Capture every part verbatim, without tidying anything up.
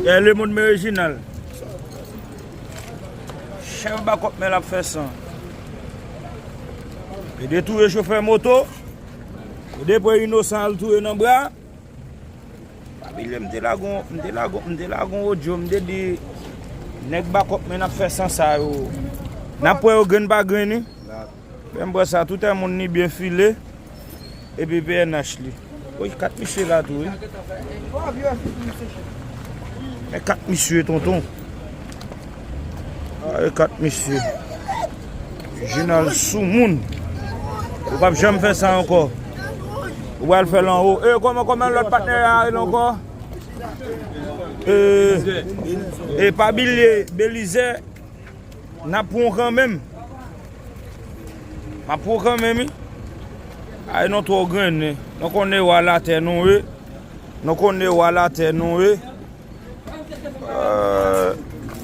E Lemond men Reginald. Chèf bakòp men l ap fè san. E de touye chofè moto. E de pran inosan al touye nan bra. Pa bliye m te lage yon, m te lage yon, m te lage yon odyo, m te di nèg bakòp men ap fè san sa yo. N ap pran yo grenn pa grenn wi. Menm bò sa, tout moun ni byen file. Epi P N H li. Woy, kat misye la tou wi. Men kat misye tonton. Ay, kat misye. Jinal soumoun. Ou p ap janm fè sa ankò. Ou pral fè l anwo. E kòman, kòman lòt patnè a rele ankò? E, e pa bliye Belizè. N ap pran w kanmenm. M ap pran w kanmenm wi. Ay, nou twò grennen. Nou konnen wa latè nou ye. Nou konnen wa latè nou ye. Euh,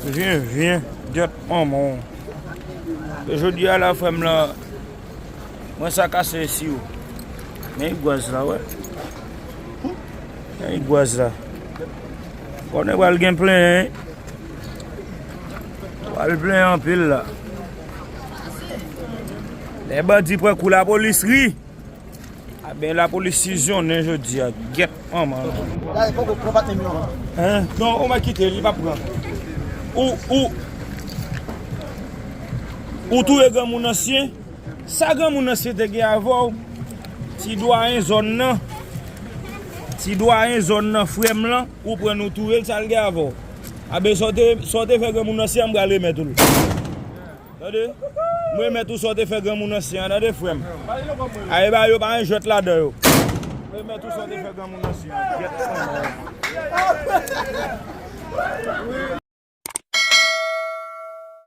vyen, vyen. Gyèt manman w. E jodi a la, frè m lan, mwen sa kase si w. Men igwaz la, wè. Men igwaz la. Konnen pral gen plenyen. Pral plenyen anpil la. Lè bandi pran kou, lapolis ri. A ben, lapolis sizyonnen jodi a. Gyèt manman. Dayè, fòk ou pran patnè m yo. Hein? Non, ou mèt kite, li p ap pran. Ou, ou, ou touye granmoun ansyen. Sa granmoun ansyen te gen avè w? Ti dwayen zòn nan. Ti dwayen zòn nan, frè m lan, ou pran nou touye l, sa l gen avè w? A ben, sa w te, sa w te fè granmoun ansyen an, m pral remèt ou l. Tande? M remèt ou sa w te fè granmoun ansyen an, tande, frè m? A, e ba yo pa gen jwèt ladan yo. M remèt ou sa w te fè granmoun ansyen an. Gyèt manman w.